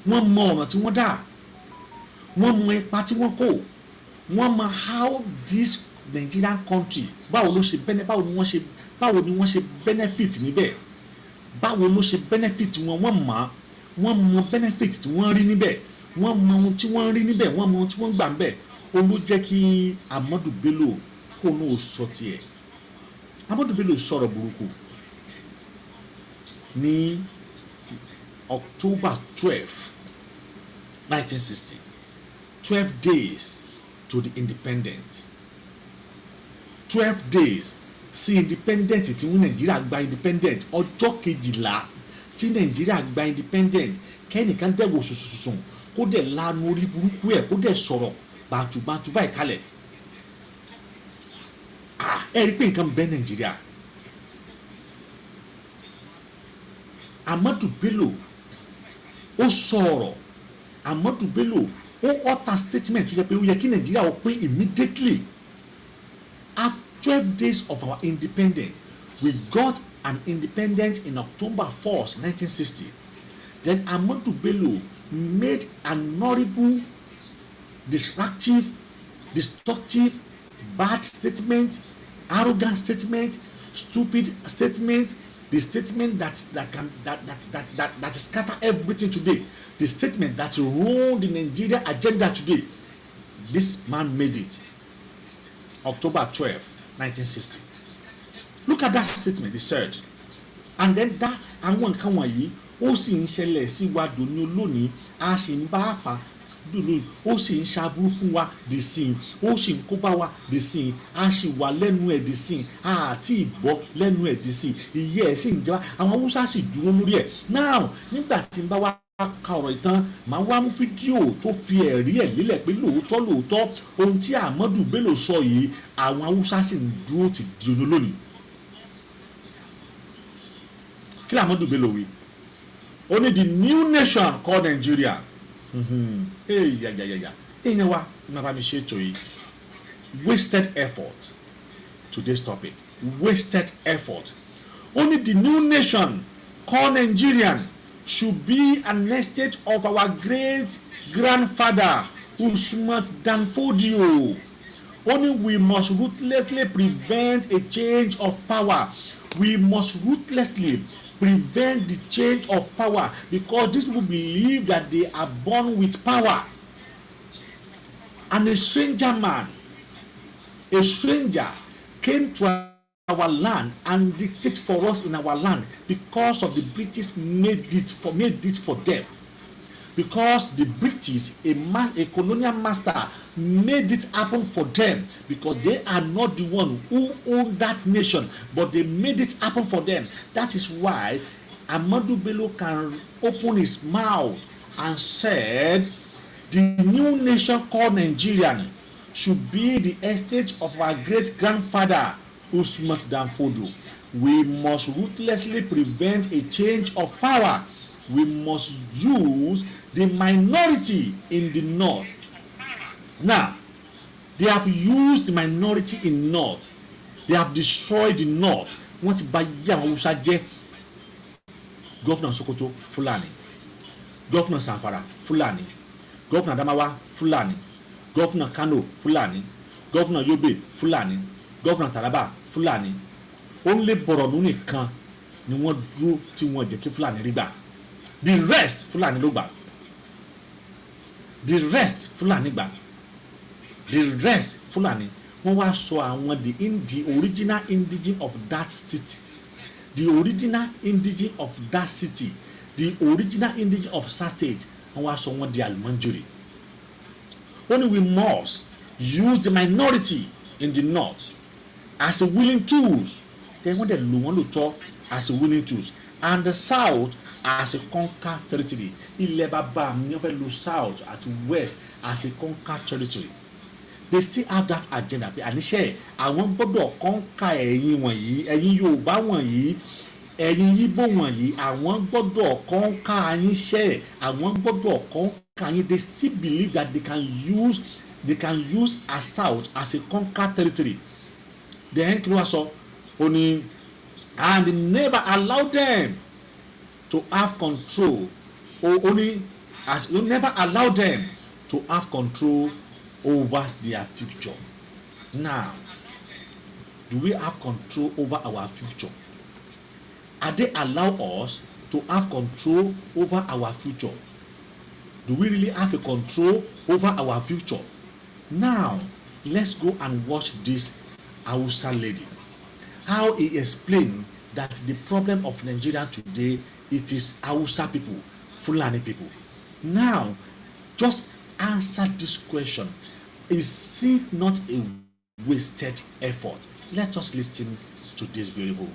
Wọ́n mọ ọ̀nà tí wọ́n dá, wọ́n mọ ipa tí wọ́n kó, wọ́n mọ how this Nigerian country, báwo ni wọ́n ṣe benefit níbẹ̀, báwo ló ṣe benefit wọn. Wọ́n mọ̀, wọ́n mọ benefit tí wọ́n rí níbẹ̀, wọ́n mọ ohun tí wọ́n rí níbẹ̀, wọ́n mọ ohun tí wọ́n gbà níbẹ̀. Ó ló jẹ́ kí Ahmadu Bello kó ní ó sọ tiẹ̀. Ahmadu Bello sọ̀rọ̀ burúkú ní October 12, 1960, 12 days to the independent, 12 days sí independent tí wọ́n Nàìjíríà gba independent, ọjọ́ 12 tí Nàìjíríà gba independent, kẹ́nìkan dẹ̀ wò sùsùsùn, kó dẹ̀ lanu orí burúkú ẹ̀, kó dẹ̀ sọ̀rọ̀ bàǹtùbàǹtù báyìí kalẹ̀. Ah, ẹ rí i pé nǹkan bẹ Nàìjíríà. Ahmadu Bello ó sọ̀rọ̀. Ahmadu Bello ó utter statement tó yẹ pé ó yẹ kí Nàìjíríà ó pín immediately. After 12 days of our independence, we got an independence in October 1st, 1960. Then Ahmadu Bello made an horrible, destructive, destructive, bad statement, arrogant statement, stupid statement, the statement that that can that that that that that scatter everything today, the statement that ruined the Nigeria agenda today. This man made it October 12, 1960. Look at that statement he said. And then that, àwọn nǹkan wọ̀nyí, ó sì ń ṣẹlẹ̀ sí wa dòní olónìí, a sì ń bá a fà dòní, ó sì ń ṣaburú fún wa dì sí, ó sì ń kó bá wa dì sí, a sì wà lẹ́nu ẹ̀ dì sí, a àti ìbọ́ lẹ́nu ẹ̀ dì sí, ìyẹ́ ẹ̀ sì ń jẹ́ wá. Àwọn Haúsá sì dúró lórí ẹ̀. Now, nígbà tí n bá wá ka ọ̀rọ̀ ìtàn, màá wá mú fídíò tó fi ẹ̀rí ẹ̀ lélẹ̀ pé lóòótọ́ lóòótọ́, ohun tí Ahmadu Bello sọ yìí, àwọn Haúsá sì ń dúró ti di oní lónìí. Kí Ahmadu Bello wí? Ó ní the new nation called Nigeria. Hey, ya ya ya ya, èèyàn wa ní bàbá mi ṣe ètò yìí, wasted effort. Today's topic, wasted effort. Ó ní the new nation called Nigerian should be an estate of our great grandfather Usman Dan Fodio. Ó ní we must ruthlessly prevent a change of power. We must ruthlessly prevent the change of power because these people believe that they are born with power, and a stranger man, a stranger came to our land and dictate for us in our land because of the British made it for them, because the British, a colonial master, made it happen for them, because they are not the one who own that nation, but they made it happen for them. That is why Ahmadu Bello can open his mouth and said the new nation called Nigerian should be the estate of our great grandfather Usman Dan Fodio. We must ruthlessly prevent a change of power. We must use the minority in the north. Now, they have used the minority in north. They have destroyed the north. Wọ́n ti bà yí àwọn Haúsá jẹ́. Governor Sokoto, Fúlàní. Governor Zamfara, Fúlàní. Governor Adamawa, Fúlàní. Governor Kano, Fúlàní. Governor Yobe, Fúlàní. Governor Taraba, Fúlàní. Only Borno nìkan ni wọ́n dúró tí wọ́n jẹ́ kí Fúlàní rí gbà. The rest, Fúlàní ló gbà. The rest, Fúlàní gbà. The rest, Fúlàní. Wọ́n wá sọ àwọn the original indigene of that city, the original indigene of that city, the original indigene of that state, wọ́n wá sọ wọ́n di almajiri. Ó ní we must use the minority in the north as a willing tools. Then wọ́n dẹ̀ lò wọ́n lòótọ́ as a willing tools, and the south as a conquer territory. Ilẹ̀ bàbá mi, wọ́n fẹ́ lo south àti west as a conquer territory. They still have that agenda pé àníṣe àwọn gbọ́dọ̀ conquer ẹ̀yin wọ̀nyí, ẹ̀yin Yorùbá wọ̀nyí, ẹ̀yin Yíbò wọ̀nyí, àwọn gbọ́dọ̀ conquer yín ṣẹ́, àwọn gbọ́dọ̀ conquer yín. They still believe that they can use as south as a conquer territory. Then kí ló wá sọ? Ó ní and never allow them to have control. Ó ní As you never allow them to have control over their future. Now, do we have control over our future? Are they allow us to have control over our future? Do we really have a control over our future? Now, let's go and watch this Hausa lady, how he explained that the problem of Nigeria today, it is Hausa people, Fulani people. Now, just answer this question: is it not a wasted effort? Let us listen to this beautiful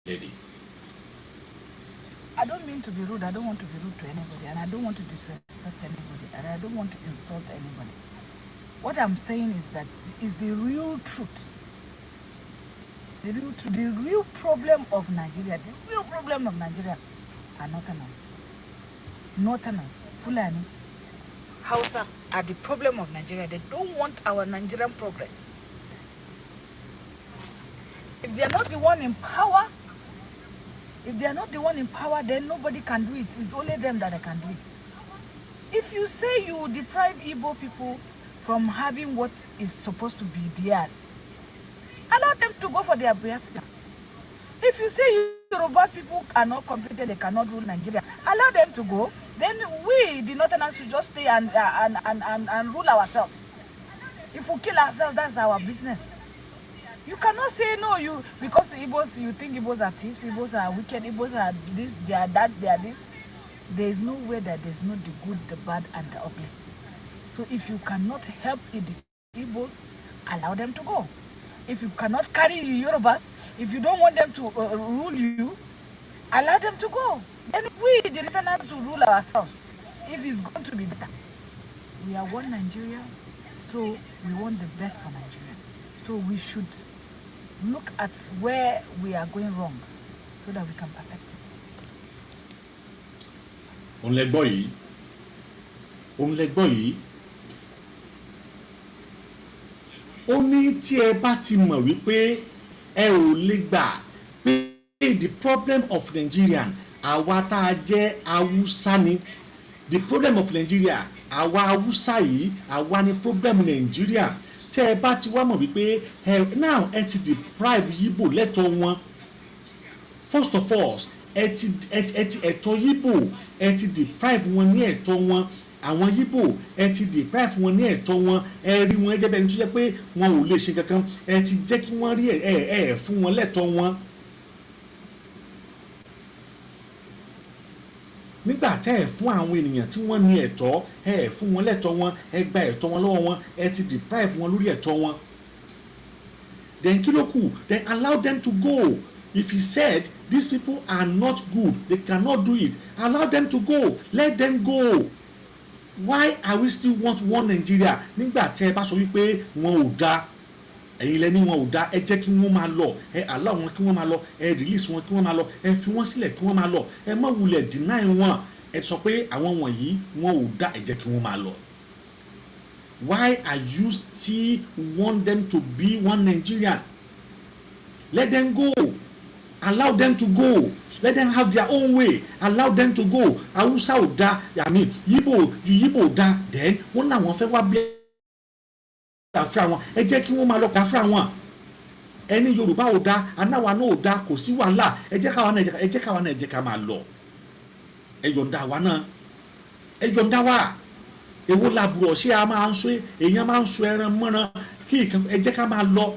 lady. I don't mean to be rude. I don't want to be rude to anybody, and I don't want to disrespect anybody, and I don't want to insult anybody. What I'm saying is that is the real truth. The real truth, the real problem of Nigeria, the real problem of Nigeria are Northerners. Northerners, Fulani, Hausa are the problem of Nigeria. They don't want our Nigerian progress. If they are not the one in power, if they are not the one in power, then nobody can do it. It's only them that can do it. If you say you deprive Igbo people from having what is supposed to be theirs, allow them to go for their Biafra. If you say Yoruba people are not competent, they cannot rule Nigeria, allow them to go. Then we, the Northerners, should just stay and rule ourselves. If we kill ourselves, that's our business. You cannot say no, you because Igbos, you think Igbos are thieves, Igbos are wicked, Igbos are this, they are that, they are this. There is no way that there's not the good, the bad, and the ugly. So if you cannot help the Igbos, allow them to go. If you cannot carry the Yorubas, if you don't want them to rule you, allow them to go. Then we, the Northerners, to rule ourselves. If it's going to be better. We are one Nigeria, so we want the best for Nigeria. So we should look at where we are going wrong so that we can perfect it. Òun lẹ gbọ́ yìí, òun lẹ gbọ́ yìí. Ó ní tí ẹ bá ti mọ̀ wípé ẹ ò lè gbà pé the problem of Nigerian, àwa tá a jẹ́ Haúsá ni the problem of Nigeria, àwa Haúsá yìí, àwa ni problem Nigeria. Tẹ́ ẹ bá ti wá mọ̀ wípé ẹ now ẹ ti deprive Yíbò lẹ́tọ̀ọ́ wọn, first of all, ẹ ti ẹ̀tọ́ Yíbò, ẹ ti deprive wọn ní ẹ̀tọ́ wọn. Àwọn Yíbò, ẹ ti deprive wọn ní ẹ̀tọ́ wọn. Ẹ rí wọn gẹ́gẹ́ bí ẹni tó jẹ́ pé wọn ò lè ṣe kankan. Ẹ ti jẹ́ kí wọ́n rí ẹ fún wọn lẹ́tọ̀ọ́ wọn. Nígbà tẹ́ ẹ fún àwọn ènìyàn tí wọ́n ní ẹ̀tọ́, ẹ fún wọn lẹ́tọ̀ọ́ wọn, ẹ gba ẹ̀tọ́ wọn lọ́wọ́ wọn, ẹ ti deprive wọn lórí ẹ̀tọ́ wọn, then kí ló kù? Then allow them to go. If he said these people are not good, they cannot do it, allow them to go, let them go. Why are we still want one Nigeria nígbà tẹ́ ẹ bá sọ wípé wọn ò da? Ẹ̀yin lẹ ní wọn ò da. Ẹ jẹ́ kí wọ́n máa lọ. Ẹ allow wọn kí wọ́n máa lọ. Ẹ release wọn kí wọ́n máa lọ. Ẹ fi wọ́n sílẹ̀ kí wọ́n máa lọ. Ẹ má wulẹ̀ deny wọn. Ẹ sọ pé àwọn wọ̀nyí, wọn ò da, ẹ jẹ́ kí wọ́n máa lọ. Why are you still want them to be one Nigerian? Let them go. Allow them to go. Let them have their own way. Allow them to go. Hausa ò da, I mean Yibo, Yibo ò da, then wọ́n làwọn fẹ́ wá bí Biafra wọn. Ẹ jẹ́ kí wọ́n máa lọ Biafra wọn. Ẹni Yorùbá ò da, anáwa náà ò da, kò sí wàhálà. Ẹ jẹ́ káwa náà, ẹ jẹ́ káwa náà, ẹ jẹ́ ká máa lọ. Ẹ yọ̀ǹda wa náà, ẹ yọ̀ǹda wa. Èwo làbùrọ̀ ṣé a máa ń sọ? Èèyàn máa ń sọ ẹran mọ́ran kí ìkan. Ẹ jẹ́ ká máa lọ.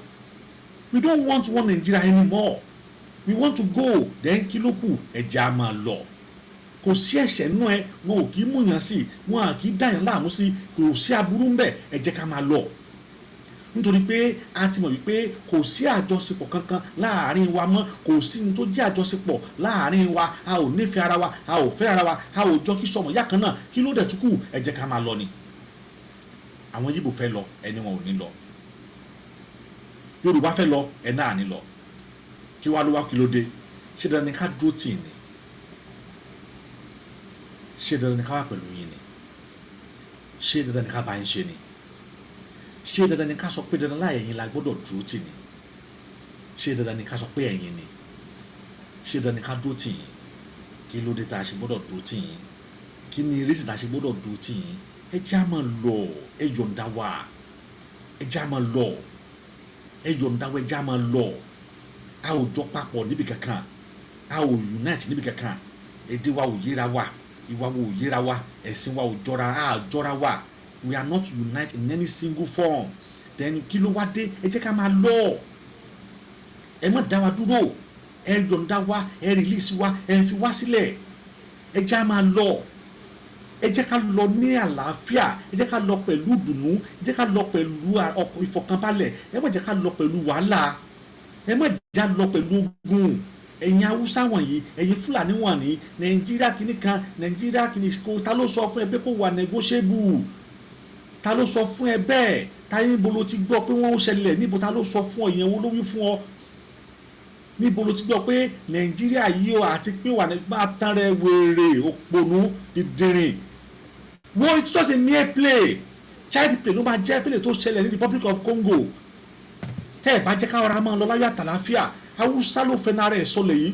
We don't want one Nigeria anymore. We want to go. Then kí ló kù? Ẹ jẹ́ á máa lọ. Kò sí ẹ̀ṣẹ̀ nínú ẹ. Wọn ò kì í múyàn sí, wọn à kì í dàyàn láàmú sí, kò sí aburú ń bẹ̀. Ẹ jẹ́ ká máa lọ, nítorí pé a ti mọ̀ wípé kò sí àjọṣepọ̀ kankan láàrin wa mọ́. Kò sí ní tó jẹ́ àjọṣepọ̀ láàrin wa. A ò nífẹ̀ẹ́ ara wa, a ò fẹ́ ara wa, a ò jọ kí sọmọ yá kan náà. Kí ló dẹ̀ tún kù? Ẹ jẹ́ ká máa lọ ni. Àwọn Yíbò fẹ́ lọ, ẹni wọn ò ní lọ. Yorùbá fẹ́ lọ, ẹ náà ní lọ. Kí wá ló wá? Kí ló dé? Ṣé dandan ni ká dúró tì ní? Ṣé dandan ni ká wà pẹ̀lú yín ni? Ṣé dandan ni ká bá yín ṣe ni? Ṣé dandan ni ká sọ pé dandan láì ẹ̀yin la gbọ́dọ̀ dúró tì ní? Ṣé dandan ni ká sọ pé ẹ̀yin ni? Ṣé dandan ni ká dúró tì yín? Kí ló dé tá a ṣe gbọ́dọ̀ dúró tì yín? Kí ni reason àṣẹ gbọ́dọ̀ dúró tì yín? Ẹ jẹ́ á máa lọ, ẹ yọ̀ǹda wa, ẹ jẹ́ á máa lọ, ẹ yọ̀ǹda wa, ẹ jẹ́ á máa lọ. A ò jọ papọ̀ níbi kankan, a ò unite níbi kankan. Èdè wa ò yéra wa, ìwà wa ò yéra wa, ẹ̀sìn wa ò jọra, a jọra wa. We are not unite in any single form. Then kí ló wá dé? Ẹ jẹ́ ká máa lọ, ẹ má dá wa dúró, ẹ yọ̀ǹda wa, ẹ release wa, ẹ fi wá sílẹ̀, ẹ jẹ́ á máa lọ. Ẹ jẹ́ ká lọ ní àlàáfíà, ẹ jẹ́ ká lọ pẹ̀lú ìdùnnú, ẹ jẹ́ ká lọ pẹ̀lú ọkọ̀ ìfọ̀kànbalẹ̀. Ẹ má jẹ́ ká lọ pẹ̀lú wàhálà, ẹ má já lọ pẹ̀lú ogun. Ẹ̀yin Haúsá wọ̀nyí, ẹ̀yin Fúlàní wọ̀nyí, Nàìjíríà kìíní kan, Nàìjíríà kìíní kò, ta ló sọ fún ẹ pé kó wà negotiable? Ta ló sọ fún ẹ bẹ́ẹ̀? Táyé, níbo ló ti gbọ́ pé wọ́n ń ṣẹlẹ̀? Níbo? Ta ló sọ fún ọ? Ìyẹn wo ló wí fún ọ? Níbo ló ti gbọ́ pé Nàìjíríà yìí o àti pé wà nígbà tán rẹ? Wèrè, òpònú, dídìrín wọ́n. It's just a mere play, child play ló máa jẹ́ fílẹ̀ tó ṣẹlẹ̀ ní Republic of Congo tẹ́ ẹ̀ bá jẹ́ káwọn ará máa lọ láyọ̀ àtàláfíà. Haúsá ló fẹ́ nára ẹ̀ sọlẹ̀ yìí.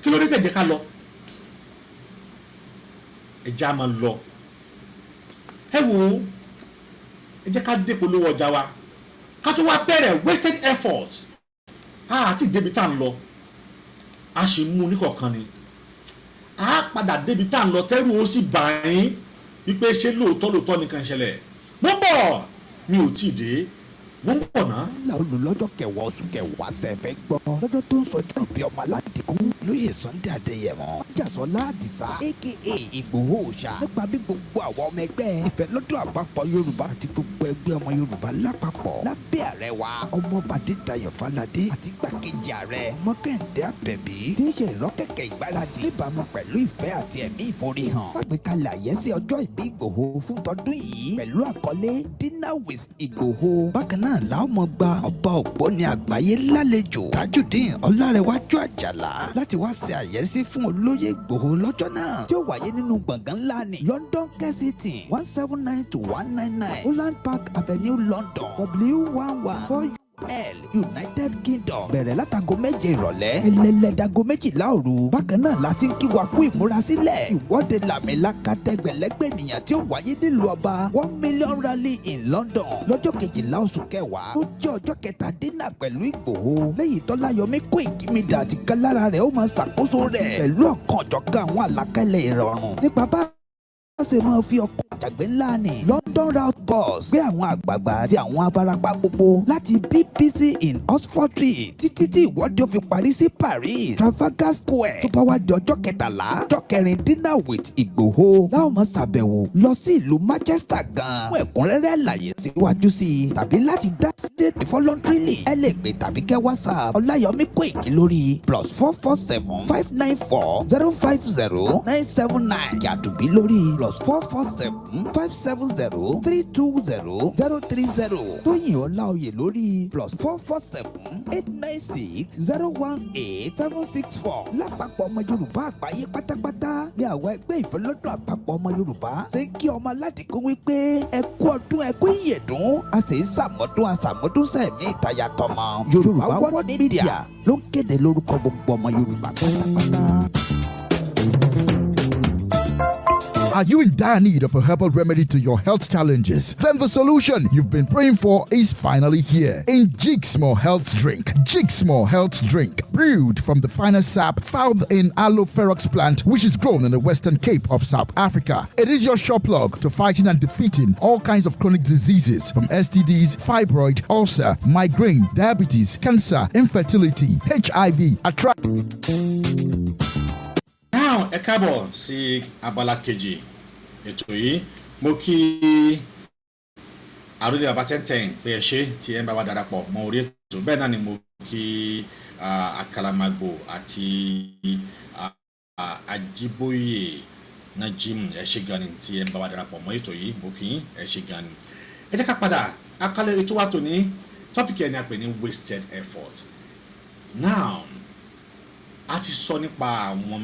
Kí ló dé tẹ̀ jẹ́ ká lọ? Ẹ jẹ́ á máa lọ. Ẹ wò ó, ẹ jẹ́ ká dé polówó ọjà wa ká tó wá bẹ̀rẹ̀ wasted effort. A àti débi tá à ń lọ, a sì mú níkọ̀ọ̀kan ni. A padà débi tá à ń lọ, tẹ́rù ó sì bà yín wípé ṣé lóòótọ́ lóòótọ́ nìkan ṣẹlẹ̀. Mo ń bọ̀, mi ò tí ì dé, mo ń bọ̀ náà. Làwọn lọ́jọ́ 10 oṣù 10 sẹ́fẹ̀ gbọ́ lọ́jọ́ tó ń sọjọ́ ìbí ọmọ aládìkún lóye Sunday Adéyẹmọ Jàsọ́lá Àdìsá, aka Ìgbòho Òòṣà, nípa bí gbogbo àwọn ọmọ ẹgbẹ́ Ìfẹ́lọ́dún Àpapọ̀ Yorùbá àti gbogbo ẹgbẹ́ ọmọ Yorùbá lápapọ̀ lábẹ́ ààrẹ wa, Ọmọọba Adédayọ̀ Fáládé, àti igbákejì ààrẹ, ọmọ Kẹ́hìndé Àbẹ̀bí, tí ń ṣe ìrọ́kẹ̀kẹ̀ ìgbáradì níbàámu pẹ̀lú ìfẹ́ àti ẹ̀mí ìforihàn. Àgbékalẹ̀ àyẹ́sí ọjọ́ ìbí Ìgbòho fún tọdún yìí pẹ̀lú àkọlé "Dinner with Ìgbòho". Bákan náà la ó mọ gba ọba ògbóni àgbáyé lálejò, Tajudeen Ọlárẹ̀wájú Àjàlá, láti wá ṣe àyẹ́sí fún olóyè Ìgbòho lọ́jọ́ náà, tí ó wáyé nínú gbọ̀ngàn ńlá ní London, Kensington, 179 to 199 Holland Park Avenue, London, W11 4L, United Kingdom. Bẹ̀rẹ̀ látago 7 ìrọ̀lẹ́ ẹlẹ́lẹ́dago 12 òru. Bákan náà la ti ń kí wa kú ìmúrasílẹ̀ ìwọ́de làmìlaka tẹgbẹ̀lẹ́gbẹ̀ ènìyàn tí ó wáyé nílùú ọba, 1 million rally in London, lọ́jọ́ 12 oṣù 10, tó jẹ́ ọjọ́ kẹta dinner pẹ̀lú Ìgbòho, lẹ́yìn tọ́láyọmí Kóìkí Media àti kálára rẹ̀ ó máa ṣàkóso rẹ̀ pẹ̀lú ọ̀kan ọ̀jọ̀kan àwọn àlàkalẹ̀ ìrọ̀rùn nípa bá ṣe máa fi ọkọ̀ àjàgbé ńlá ní London Route Bus gbé àwọn àgbààgbà àti àwọn abarapá gbogbo láti BBC in Oxford Street títí tí ìwọ́de ó fi parí sí Paris, Trafalgar Square. Tó bá wá di ọjọ́ 13, ọjọ́ kẹrin dinner with Ìgbòho, láwọn máa ṣàbẹ̀wò lọ sí ìlú Manchester gan. Fún ẹ̀kúnrẹ́rẹ́ àlàyé síwájú sí i tàbí láti dá sí ètò voluntarily, ẹ lè pè tàbí kẹ́ WhatsApp Ọláyọmí Kóìkí lórí +447 594 050 979, Kí lórí +447 570 320 030, Tóyìn Ọláòyè lórí +447 896 018 764. Lápapọ̀ ọmọ Yorùbá àgbáyé pátápátá ní àwọn ẹgbẹ́ Ìfẹ́lọ́dún Àpapọ̀ ọmọ Yorùbá ṣe ń kí ọmọ aládìkún wípé ẹ kú ọdún, ẹ kú ìyèdún, a sì ń sàmọ́dún àsàmọ́dún sẹ̀mí ìtayà tọmọ. Yorùbá World Media ló ń kéde lórúkọ gbogbo ọmọ Yorùbá pátápátá. Are you in dire need of a herbal remedy to your health challenges? Then the solution you've been praying for is finally here. In Jigsmore Health Drink. Jigsmore Health Drink. Brewed from the finest sap found in Aloe ferox plant, which is grown in the Western Cape of South Africa. It is your sure plug to fighting and defeating all kinds of chronic diseases, from STDs, fibroid, ulcer, migraine, diabetes, cancer, infertility, HIV, arthritis. Now, ẹ káàbọ̀ sí abala kejì ètò yìí. Mo kí àròlé bàbá tẹ́ntẹ́n pé ẹ ṣe tí ẹ ń bá wa darapọ̀ mọ́ orí ètò. Bẹ́ẹ̀ náà ni mo kí Àkàlàmàgbò àti Ajíbóyè Najim. Ẹ ṣe gan ni tí ẹ ń bá wa darapọ̀ mọ́ ètò yìí. Mo kí yín, ẹ ṣe gan ni. Ẹ jẹ́ ká padà akálẹ̀ ètò wa tòní. Topic ẹ̀ ni a pè ní wasted effort. Now, a ti sọ nípa àwọn